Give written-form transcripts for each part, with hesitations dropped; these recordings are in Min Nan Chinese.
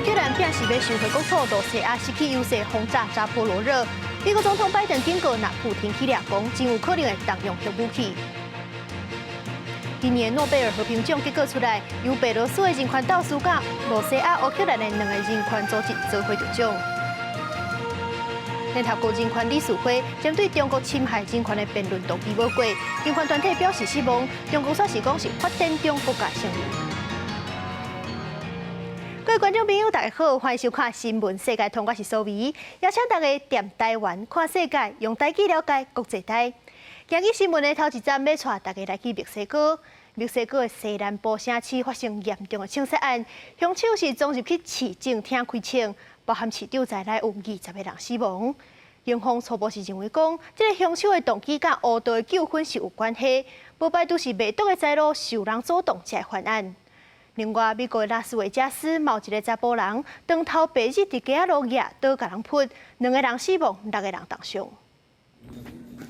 克蘭表示欲收回國土，露西亞失去優勢轟炸扎波羅熱。美國總統拜登警告，若普廷起掠攻，真有可能會動用核武器。今年諾貝爾和平獎結果出來，由白羅斯的人權鬥士佮露西亞、烏克蘭的兩個人權組織做伙得獎。聯合國人權理事會針對中國侵害人權的辯論動議無過，人權團體表示失望。中國煞是講是發展中國家勝利。各位觀眾朋友，大家好，歡迎收看《新聞世界通》，我是蘇薇，邀請大家踮台灣看世界，用台語了解國際台。今日新聞的頭一站，欲帶大家來去墨西哥。墨西哥的西南部城市發生嚴重的槍殺案，兇手是衝入去市政廳開槍，包含市長在內有20個人死亡。警方初步是認為講，這个兇手的動機佮烏道的糾紛是有關係，無排除是賣毒的財路受人阻擋才會犯案。另外，美國的拉斯維加斯某一个查埔人，當頭白日佇街仔路舉刀共人噗，兩个人死亡，六个人重傷。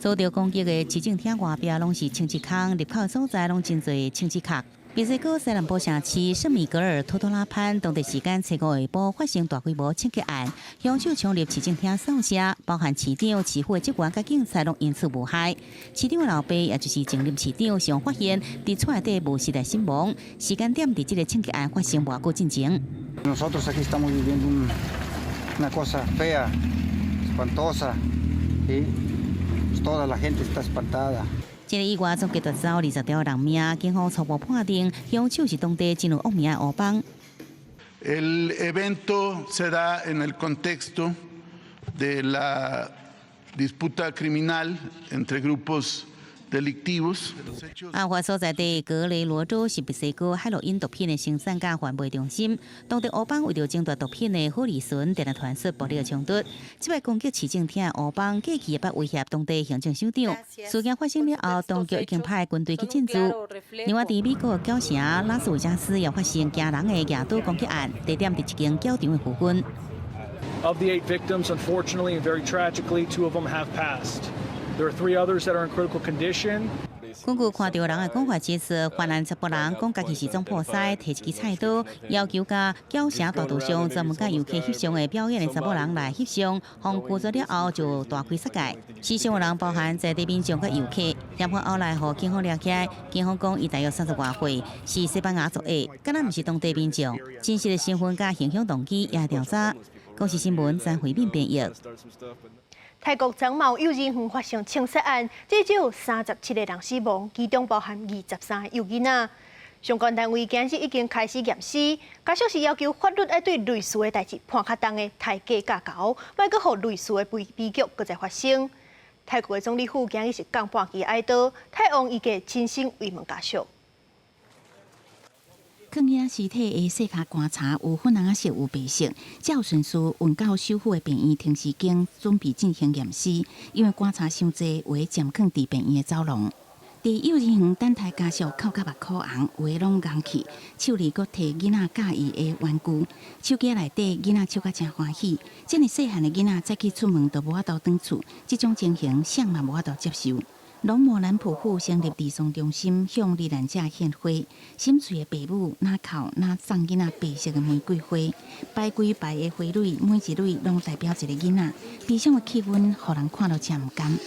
遭著攻擊的市政廳外壁攏是槍支空，入口所在攏真濟槍支殼。墨西哥西南部城市聖米格爾托托拉潘當地時間初五下晡發生大規模槍擊案，兇手衝入市政廳掃射，包含市長、市府的職員佮警察攏因此無害。市長的老爸，也就是前任市長，上發現佇厝內底無實在身亡。時間點佇這个槍擊案發生偌久進前。 Nosotros aquí estamos viviendo una cosa fea, espantosa, ¿sí? Toda la gente está espantada. 這个意外總計奪走20條人命，警方初步判定兇手是當地真有惡名的黑幫。 El evento se da en el contexto de la disputa criminal entre grupos delictivos. 案發所在地格雷羅州是墨西哥海洛因毒品的生產佮販賣中心。當地黑幫為著爭奪毒品的好利潤，定定傳出暴力衝突。這擺攻擊市政廳的黑幫，過去也捌威脅當地行政首長。事件發生了後，當局已經派軍隊去鎮住。另外，佇美國的餃城拉斯維加斯也發生驚人的舉刀攻擊案，地點佇一間轎場的附近。 Of the eight victims, unfortunately and very tragically, two of them have passed. There are three others that are in critical condition. 根據看著人的講法指出，犯案查埔人講家己是總鋪師，提一支菜刀，要求共餃城大道上專門佮遊客翕相的表演的查某人來翕相，予拒絕了後就大開殺戒。死傷的人包含在地民眾佮遊客。嫌犯後來予警方掠起來，警方講伊大約30外歲，是西班牙族的，敢若毋是當地民眾。真實的身份佮行兇動機也調查。公視新聞詹慧敏編譯。泰國長茂幼兒園發生槍殺案，至少有37個人死亡，其中包含23個幼囡仔。相關單位今日已經開始驗屍，家屬是要求法律愛對類似的代誌判較重的刣雞鉸猴，莫閣予類似的悲悲劇閣再發生。泰國的總理府今日是降半旗哀悼，泰王預計親身慰問家屬。囥囡仔屍體的細跤棺柴有粉紅色，有白色。照順序運到首府的病院停屍間，準備進行驗屍。因為棺柴傷濟，有的暫囥佇病院的走廊。佇幼兒園等待家屬哭甲目箍紅，有的攏尪去，手裡閣提囡仔佮意的玩具，手機內底囡仔笑甲誠歡喜。這爾細漢的囡仔早起出門就無法度轉厝，這種情形誰嘛無法度接受。龍摩蘭普府成立治喪中心，向罹難者獻花。心碎的爸母，若哭若送囡仔白色的玫瑰花，排規排的花蕊，每一蕊攏代表一个囡仔。悲傷的氣氛，予人看了誠毋甘。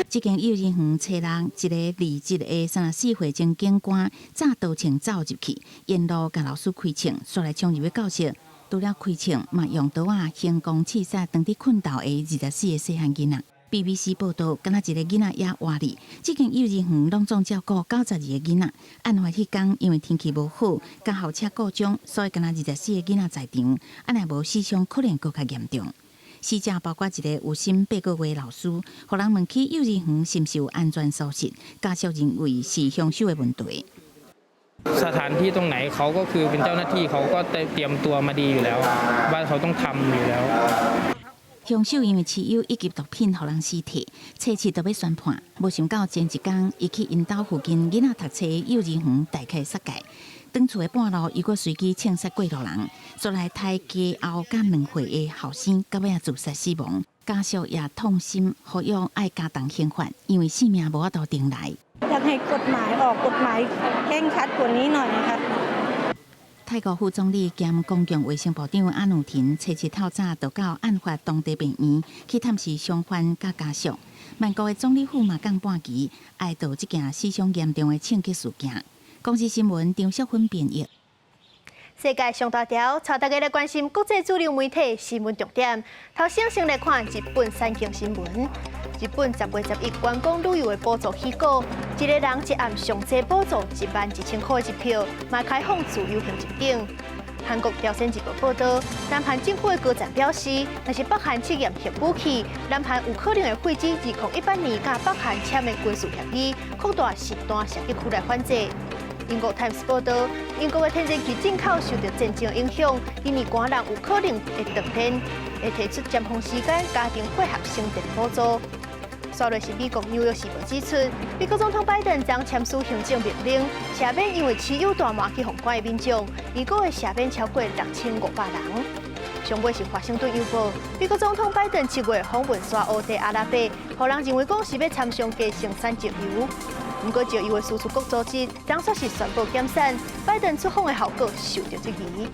這間幼兒園初六，一个離職的34歲前警官，詐刀槍走入去，沿路共老師開槍，煞來衝入去教室。除了開槍，嘛用刀仔成功刺殺當佇睏沓的24個細漢囡仔。BBC 報導，敢若一个囡仔猶活著。這間幼兒園攏總照顧92個囡仔。案發彼工，因為天氣無好，共校車故障，所以敢若24個囡仔在場。啊若無死傷可能閣較嚴重。死者包括一个有薪8個月老師，予人問起幼兒園是毋是有安全疏失，家屬認為是兇手的問題。 สถานที่ตรงไหนเขาก็คือเป็นเจ้าหน้าที่เขาก็เตรียมตัวมาดีอยู่แล้วว่าเขาต้องทำอยู่แล้ว 兇手因為持有一級毒品，予人死提，初七就欲宣判，無想到前一工，伊去𪜶兜附近囡仔讀冊幼兒園大開殺戒，轉厝的半路，伊閣隨機槍殺過路人，煞來刣雞後佮2歲的後生，到尾仔自殺死亡。家屬也痛心，呼籲愛加重刑罰，因為性命無法度重來。 อยากให้กฎหมายออกกฎหมายเคร่งครัดกว่านี้หน่อยค่ะ 泰泰國副總理兼公共衛生部長阿努廷初七透早就到案發當地病院去探視傷患佮家屬。曼谷的總理府嘛降半旗哀悼這件死傷嚴重的槍擊事件。公視新聞張淑芬編譯。世界上大條，帶大家來關心國際主流媒體新聞重點。頭先先來看日本產經新聞。日本10月11觀光旅遊的補助起鼓，一个人一暗上濟補助11,000箍的日票，嘛開放自由行入境。韓國朝鮮日報報導，南韓政府的高層表示，若是北韓試驗核武器，南韓有可能會廢止2018年佮北韓簽的軍事協議，擴大實彈射擊區來反制。英國泰晤士報導，英國的天然氣進口受到戰爭影響，今年寒人有可能會斷電，會提出尖峰時間加長配合省電補助。煞落是美國紐約時報指出，美國總統拜登將簽署行政命令，赦免因為持有大麻去予關的民眾，預估會赦免超過6500人。上尾是華盛頓郵報，美國總統拜登7月訪問沙烏地阿拉伯，予人認為講是欲參詳加生產石油。毋過石油的輸出國組織當初是宣布減產，拜登出訪的效果受到質疑。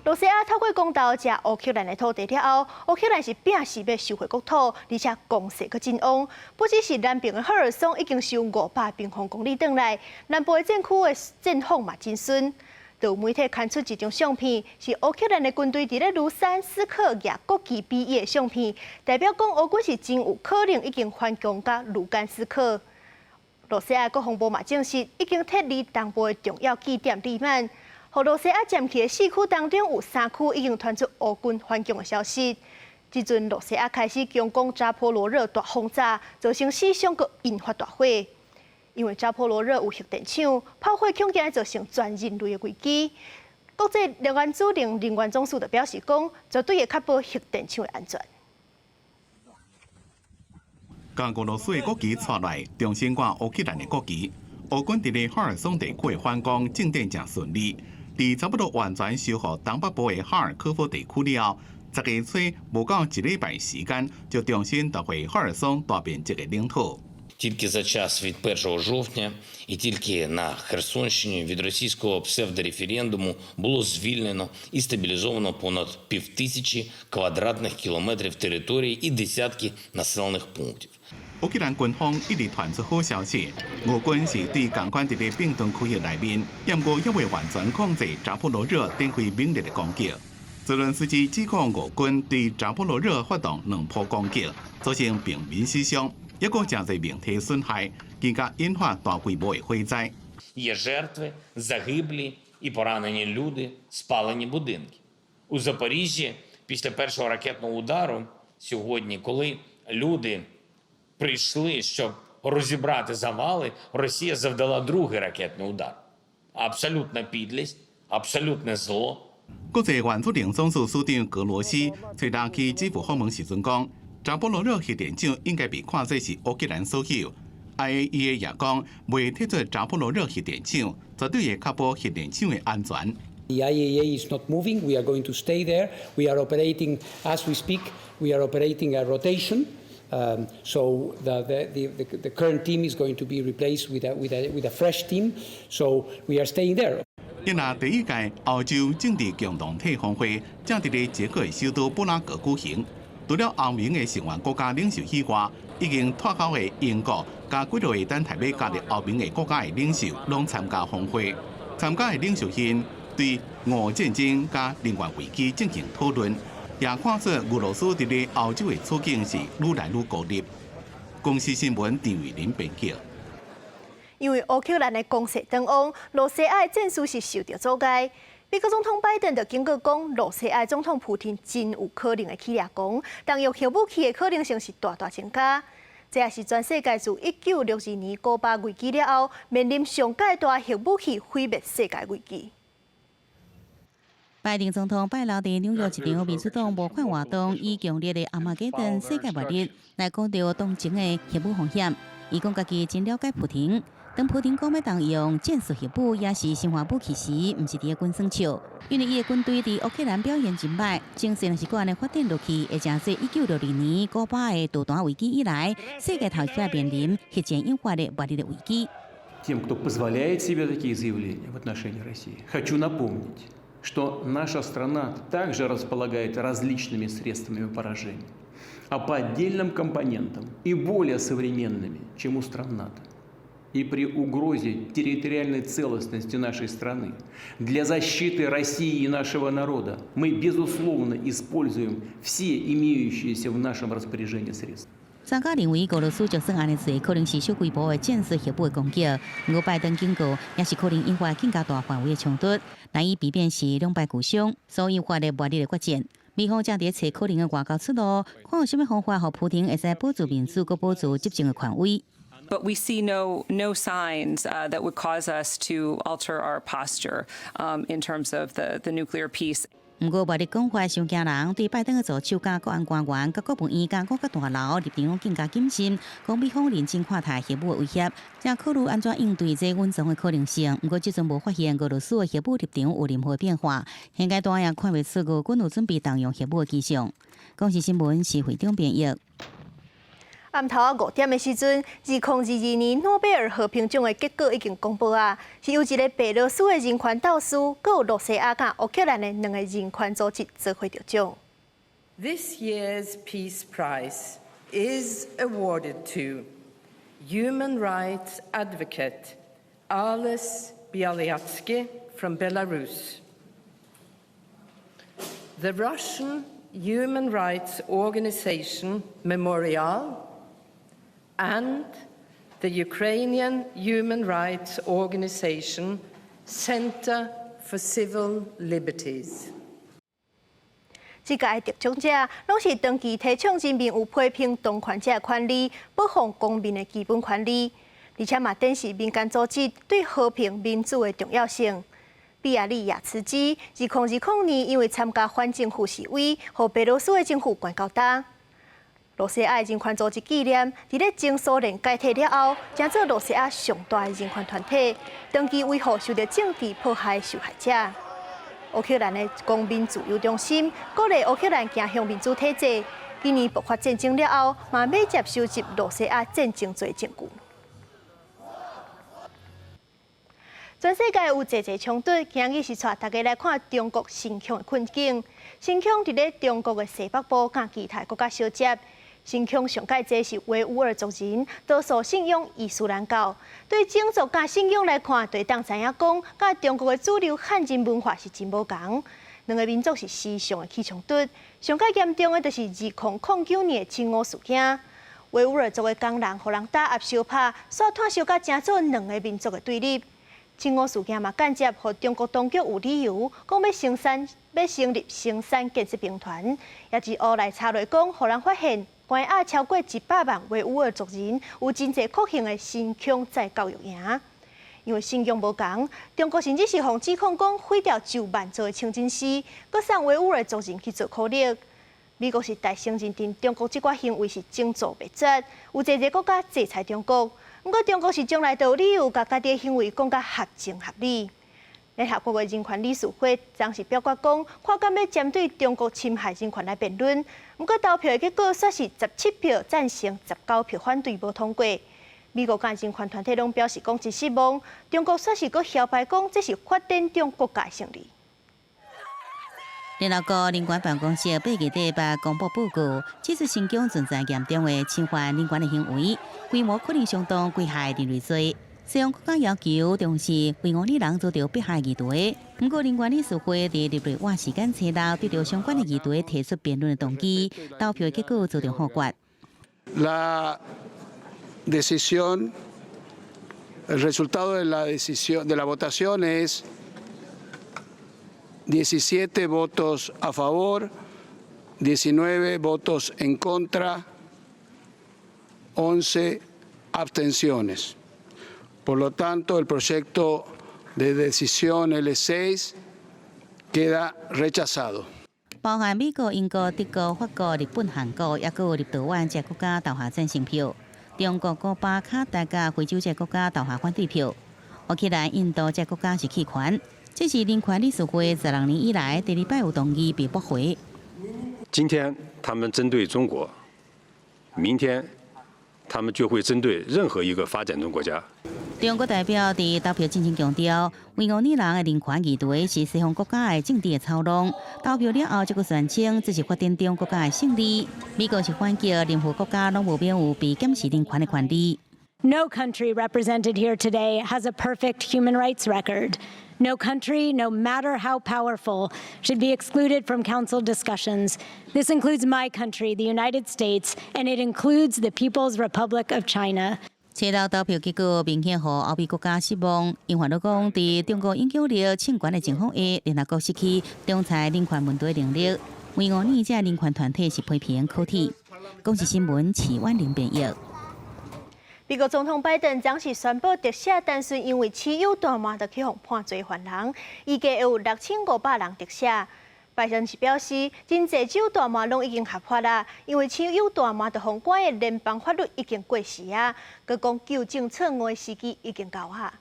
羅西亞透過公投食烏克蘭的土地了後，烏克蘭是摒死欲收回國土，而且攻勢閣真旺。不只是南邊的赫爾松已經收500平方公里轉來，南部的戰區的戰況嘛真順。就有媒體刊出一張相片，是烏克蘭的軍隊佇咧盧甘斯克舉國旗比耶的相片，代表講烏軍是真有可能已經反攻到盧甘斯克。羅西亞國防部嘛證實，已經撤離東部的重要據點利曼。予羅西亞佔去的四區當中，有三區已經傳出烏軍反攻的消息。這陣羅西亞開始強攻扎波羅熱大轟炸，造成死傷閣引發大火。因為扎波羅熱有核電廠，炮火恐驚會造成全人類的危機。國際原子能能源總署就表示講，絕對會確保核電廠的安全。共俄羅斯的國旗掣來，重新掛烏克蘭的國旗。烏軍佇咧赫爾松地區的反攻進展誠順利，佇差不多完全收復東北部的哈爾科夫地區了後，10月初無夠一禮拜時間，就重新奪回赫爾松大面積的領土。 Тільки за час від 1 жовтня і тільки на Херсонщині від російського псевдореферендуму було звільнено і стабілізовано понад півтисячі квадратних кілометрів території і десятки населених пунктів. 烏克蘭軍方一直傳出好消息，俄軍是對仝款佇咧變動區域內面，毋過猶未完全控制扎波羅熱展開猛烈的攻擊。澤倫斯基指控俄軍對扎波羅熱發動兩波攻擊，造成平民死傷，抑閣誠濟民體損害，更加引發大規模的火災。 Є жертви, загиблі і поранені люди, спалені будинки. У Запоріжжі після першого ракетного удару сьогодні, коли люди прийшли, щоб розібрати завали, Росія завдала другий ракетний удар. Абсолютна підлість, абсолютне зло. 國際原子能總署署長格羅斯隨日去基輔訪問時陣講，扎波羅熱核電廠應該被看作是烏克蘭所有。IAEA 也講，袂退出扎波羅熱核電廠，絕對會確保核電廠的安全。 The IAEA is not moving. We are going to stay there. We are operating as we speak. We are operating a rotation. So the current team is going to be replaced with a fresh team. So we are staying there. 因那第一屆歐洲政治共同體峰會正佇咧捷克的首都布拉格舉行。除了歐盟的成員國家領袖以外，已經脫歐的英國佮幾落個等待欲加入歐盟的國家的領袖，攏參加峰會。參加的領袖𪜶對俄戰爭佮能源危機進行討論，也看出俄羅斯佇咧歐洲的處境是愈來愈孤立。公視新聞陳慧琳編輯。因為烏克蘭的攻勢轉旺，羅西亞的戰事是受到阻礙。美國總統拜登就警告講，羅西亞總統普丁真有可能會起掠狂，動用核武器的可能性是大大增加。這也是全世界自1962年古巴危機了後，面臨上蓋大核武器毀滅世界危機。拜登總統拜六佇紐約一場民主黨募款活動，以強烈的阿瑪基頓世界末日來講著當前的核武風險。伊講家己真了解普丁。當普丁講欲動用戰術核武，抑是生化武器時，毋是佇咧滾耍笑，因為伊的軍隊佇烏克蘭表現真䆀，情勢若是閣按呢發展落去，會成做1962年古巴的導彈危機以來，世界頭一擺面臨核戰引發的末日的危機。Тем, кто позволяет себе такие заявления в отношении России, хочу напомнить, что наша страна также располагает различными средствами поражения, а по отдельным компонентам и более современными, чем у стран НАТО. И при угрозе территориальной целостности нашей страны, для защиты России и нашего народа мы, безусловно, используем все имеющиеся в нашем распоряжении средства. 專家認為，俄羅斯就算按呢做，可能是小規模的戰術核武的攻擊。毋過拜登警告，也是可能引發更加大範圍的衝突，難以避免是兩敗俱傷，所引發的末日的決戰。美方正佇咧揣可能的外交出路，看有啥物方法，予普丁會使保住面子，閣保住執政的權威。 But we see no signs that would cause us to alter our posture in terms of the nuclear peace. 毋過，外日講法傷驚人，對拜登的助手佮國安官員、佮國務院佮五角大樓立場攏更加謹慎，講美方認真看待核武的威脅，正考慮按怎應對這隱藏的可能性。毋過，這陣無發現俄羅斯的核武立場有任何變化，現階段也看袂出俄軍有準備動用核武的跡象。公視新聞是會長編譯。暗頭仔5點的時陣，2022年諾貝爾和平獎的結果已經公布啊，是由一个白羅斯的人權鬥士，閣有露西亞佮烏克蘭的兩个人權組織做伙得獎。 This year's Peace Prize is awarded to human rights advocate Ales Bialiatski from Belarus, the Russian human rights organization Memorial, and the Ukrainian human rights organization Center for Civil Liberties. 這屆得獎者攏是長期提倡人民有批評當權者的權利，保護公民的基本權利，而且嘛展示民間組織對和平民主的重要性。比亞利亞茨基2020年因為參加反政府示威，予白羅斯的政府關九冬。露西亞的人權組織紀念，佇咧前蘇聯解體了後，成做露西亞上大的人權團體，長期維護受著政治迫害受害者。烏克蘭的公民自由中心鼓勵烏克蘭走向民主體制。今年爆發戰爭了後，嘛密集收集露西亞戰爭罪證據。全世界有濟濟衝突，今日是帶大家來看中國新疆的困境。新疆佇咧中國的西北部，佮其他國家相接。新疆上蓋濟是維吾爾族人，多數信仰伊斯蘭教。對種族佮信仰來看，就會當知影講，佮中國的主流漢人文化是真無仝。兩個民族是時常會起衝突，上蓋嚴重的就是2009年的清烏事件。維吾爾族的工人予人打壓相拍，煞炭燒甲成做兩個民族的對立。清烏事件嘛，間接予中國當局有理由講欲成立生產建設兵團，也是烏來查落講，予人發現關押超過100萬維吾爾族人，有真濟酷刑的新疆再教育營。因為新疆無仝，中國甚至是予指控講毀掉上萬座的清真寺，閣送維吾爾族人去做苦力。美國是大承認，中國這寡行為是種族滅絕，有濟濟國家制裁中國。毋過中國是從來都有理由共家己的行為講甲合情合理。聯合國的人權理事會當時表決講，看敢欲針對中國侵害人權來辯論。毋過投票的結果煞是17票贊成，19票反對，無通過。美國佮人權團體攏表示講真失望，中國煞是閣囂擺講這是發展中國家的勝利。聯合國人權辦公室8月底捌公布報告，指出新疆存在嚴重的侵犯人權的行為，規模可能相當危害人類罪。西方國家要求重視維吾爾人遭著迫害議題，毋過人權理事會佇日內瓦時間初六對著相關的議題提出辯論的動議，投票結果遭著否決。 La decisión, el resultado de la decisión de la votación es 17 votos a favor, 19 votos en contra, 11 abstenciones. Por lo tanto, el proyecto de decisión L6 queda rechazado. 包含美國、英國、德國、法國、日本、韓國，抑閣有立陶宛這國家投下贊成票；中國、古巴、卡達佮非洲這國家投下反對票。烏克蘭、印度這國家是棄權。這是人權理事會16年以來第二擺有動議被駁回。今天他們針對中國，明天他們就會針對任何一個發展中國家。中國代表佇投票進前強調，維吾爾人的人權議題是西方國家的政治的操弄。投票了後，這個宣稱這是發展中國家的勝利。美國是反擊任何國家攏無免有被檢視人權的權利。 No country represented here today has a perfect human rights record. No country, no matter how powerful, should be excluded from Council discussions. This includes my country, the United States, and it includes the People's Republic of China. 初六投票結果明顯予歐美國家失望，𪜶煩惱講，佇中國影響力衝懸的情況下，聯合國失去仲裁人權問題的能力。維吾爾這人權團體是批評可恥。公視新聞齊婉玲編譯。美國總統拜登昨時宣布特赦，單純因為持有大麻就去予判罪犯人，預計會有6500人特赦。拜登是表示，真濟州大麻攏已經合法啦，因為持有大麻就予關的聯邦法律已經過時啊。閣講糾正錯誤的時機已經到啊。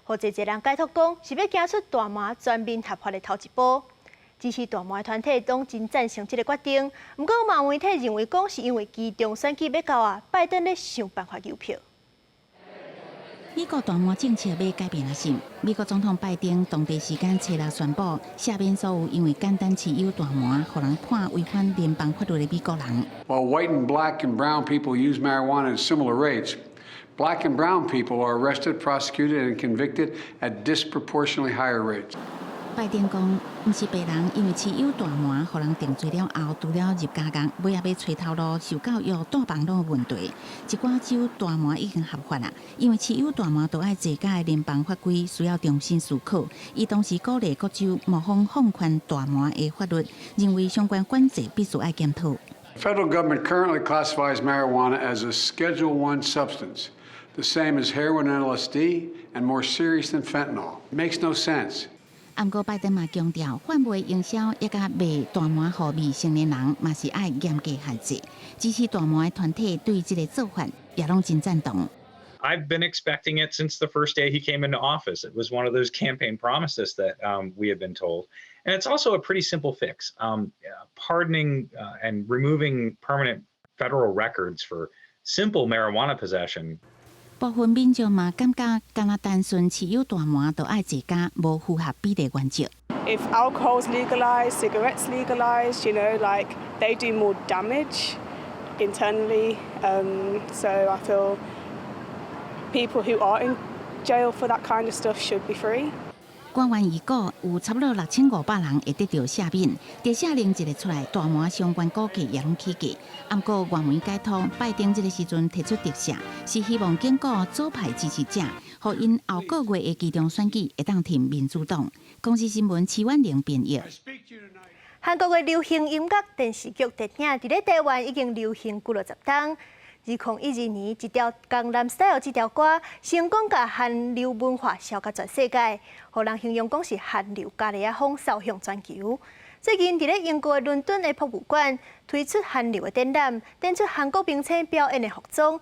予濟濟人解讀講，是欲行出大麻全面合法的頭一步。支持大麻的團體攏真贊成這个決定，毋過嘛有媒體認為講是因為期中選舉欲到啊，拜登咧想辦法誘票。美國大麻政策欲改變啊？是美國總統拜登當地時間初六宣布，赦免所有因為簡單持有大麻，予人判違反聯邦法律的美國人。 While white and black and brown people use marijuana at similar rates, black and brown people are arrested, prosecuted, and convicted at disproportionately higher rates. 拜登講，毋是白人因為持有大麻，予人定罪了後，除了入監獄，尾仔欲揣頭路、受教育、住房攏有問題。一寡州大麻已經合法啦，因為持有大麻都愛坐監的聯邦法規需要重新思考。伊同時鼓勵各州模仿放寬大麻的法律，認為相關管制必須愛檢討。 Federal government currently classifies marijuana as a Schedule I substance, the same as heroin and LSD, and more serious than fentanyl. It makes no sense. 毋過拜登嘛強調，販賣、營銷抑佮賣大麻予未成年人，嘛是愛嚴格限制。支持大麻的團體對這个做法也攏真贊同。 I've been expecting it since the first day he came into office. It was one of those campaign promises that we have been told. And it's also a pretty simple fix. Pardoning and removing permanent federal records for simple marijuana possession. 部分民眾嘛感覺，敢若單純持有大麻就愛坐監，無符合比例原則。 If alcohol's legalized, cigarettes legalized, like they do more damage internally. So I feel people who are in jail for that kind of stuff should be free. 官員預估有差不多6500人會得著赦免，特赦令一个出來，大麻相關股價也攏起價。毋過外媒解讀，拜登這个時陣提出特赦，是希望堅固左派支持者，予𪜶後個月的期中選舉會當挺民主黨。公視新聞齊婉玲編譯。韓國的流行音樂電視劇、電影，佇咧台灣已經流行幾落十冬。2012年，一條《江南 Style》這條歌成功共韓流文化銷到全世界，予人形容講是韓流咖喱仔風掃向全球。最近佇咧英國的倫敦的博物館推出韓流的展覽，展出韓國明星表演的服裝、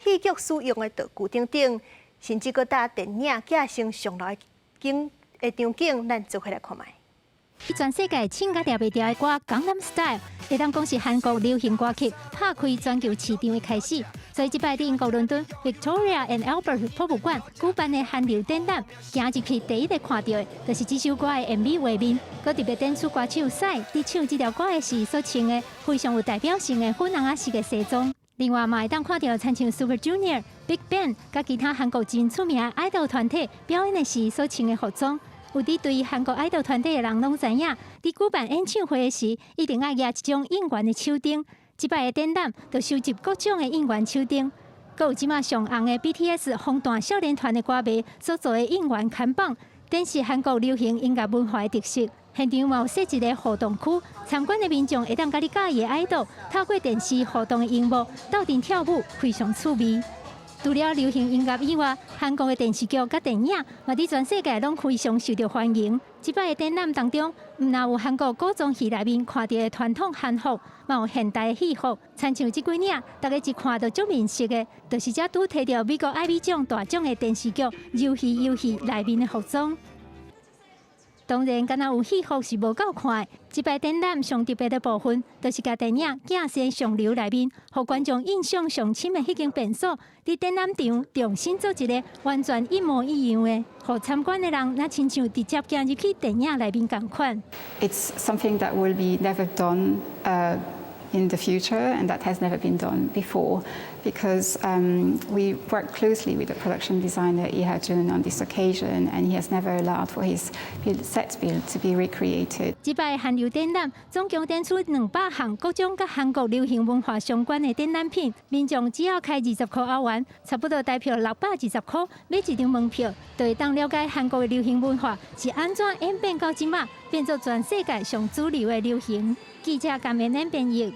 戲劇使用的道具等等，甚至閣搭電影寄生上流的景的場景，咱做伙來看覓。全世界唱甲掠袂牢的歌《江南 Style》，會當講是韓國流行歌曲拍開全球市場的開始。所以這擺佇英國倫敦 Victoria and Albert 博物館舉辦的韓流展覽，行入去第一个看著的，就是這首歌的 MV 畫面，閣特別展出歌手 PSY 佇唱這條歌的時所穿的非常有代表性的粉紅仔色的西裝。另外嘛會當看著親像 Super Junior、Big Bang 佮其他韓國真出名的愛豆團體表演的時所穿的服裝。有佇追韓國愛豆團體的人攏知影，佇舉辦演唱會時，一定愛舉一種應援的手燈。這擺的展覽就收集各種的應援手燈，閣有這馬上紅的 BTS 防彈少年團的歌迷所做的應援看板，展示韓國流行音樂文化的特色。現場嘛有設一个互動區，參觀的民眾會當佮你佮意的愛豆透過電視互動的螢幕鬥陣跳舞，非常趣味。除了流行音樂以外，韓國的電視劇佮電影嘛，佇全世界攏非常受著歡迎。這擺的展覽當中，毋但有韓國古裝戲內面看著的傳統韓服，嘛有現代的戲服。親像這幾領，大家一看就足面熟的，就是這拄提著美國艾美獎大獎的電視劇《魷魚遊戲》內面的服裝。當然，敢若有戲服是無夠看。這擺展覽上特別的部分，就是共電影《鏡線上流》內面，予觀眾印象上深的彼間便所，佇展覽場重新做一个完全一模一樣的，予參觀的人若親像直接行入去電影內面仝款。 It's something that will be never done in the future and that has never been done before because we worked closely with the production designer Lee Ha-jun on this occasion, and he has never allowed for his set build to be recreated. 這擺韓流展覽總共展出200項各種佮韓國流行文化相關的展覽品，民眾只要開20箍歐元，差不多台票620箍，買一張門票，就會當了解韓國的流行文化是按怎演變到這馬，變做全世界上主流的流行。記者甘明演編譯。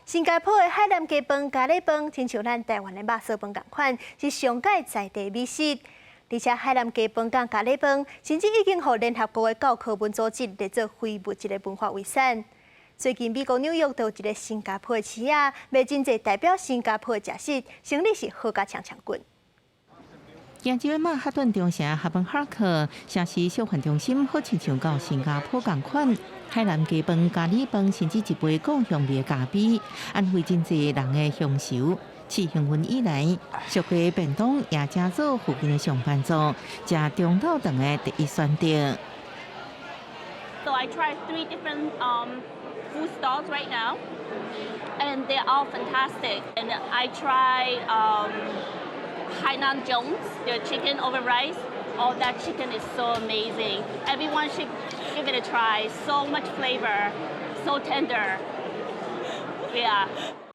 新加坡的海南雞飯、咖喱飯，親像咱台灣的肉燥飯仝款，是上蓋在地美食。而且海南雞飯佮咖喱飯，甚至已經予聯合國的教科文組織列做非物質的文化遺產。最近美國紐約就有一个新加坡的市仔，賣真濟代表新加坡的食食，生意是好甲槍槍棍。行入曼哈頓中城哈本哈克城市小販中心，好親像到新加坡仝款。海南雞飯、咖喱飯，甚至一杯故鄉味的咖啡，安慰真濟人的鄉愁。自營運以來，俗雞便當也成做附近的上班族食中晝頓的第一選擇。 So I tried three different food stalls right now, and they're all fantastic. And I tried Hainan Jones, their chicken over rice. Oh, that chicken is so amazing. Everyone should give it a try. So much flavor, so tender. Yeah.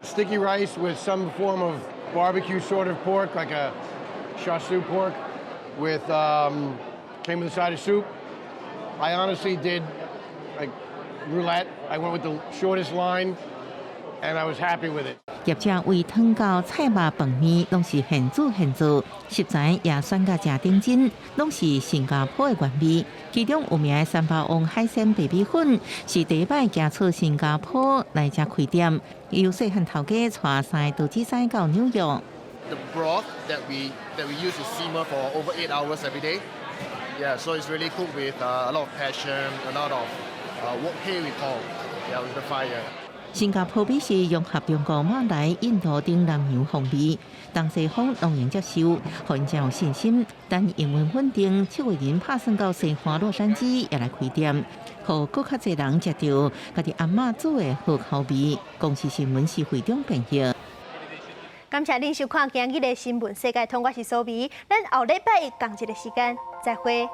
Sticky rice with some form of barbecue sort of pork, like a char siu pork, with came with a side of soup. I honestly did like roulette. I went with the shortest line, and I was happy with it. 業者為湯到菜肉飯麵攏是現煮現做，食材也選甲誠頂真，攏是新加坡的原味。其中有名的三巴旺海鮮白米粉是第一擺行出新加坡來遮開店，由細漢頭家帶三個桌子仔到紐約。 The broth that we use to simmer for over 8 hours every day. Yeah, so it's really cooked with a lot of passion, a lot of wok hei we call, yeah, with the fire. 新加坡美食融合中國、馬來、印度等南洋風味，東西方攏能接受，予𪜶誠有信心。等營運穩定，7月人拍算到西岸洛杉磯也來開店，予閣較濟人食著家己阿嬤煮的好口味。公視新聞是會長編譯。感謝恁收看今日的新聞世界通，我是蘇美，咱後禮拜一仝一个時間再會。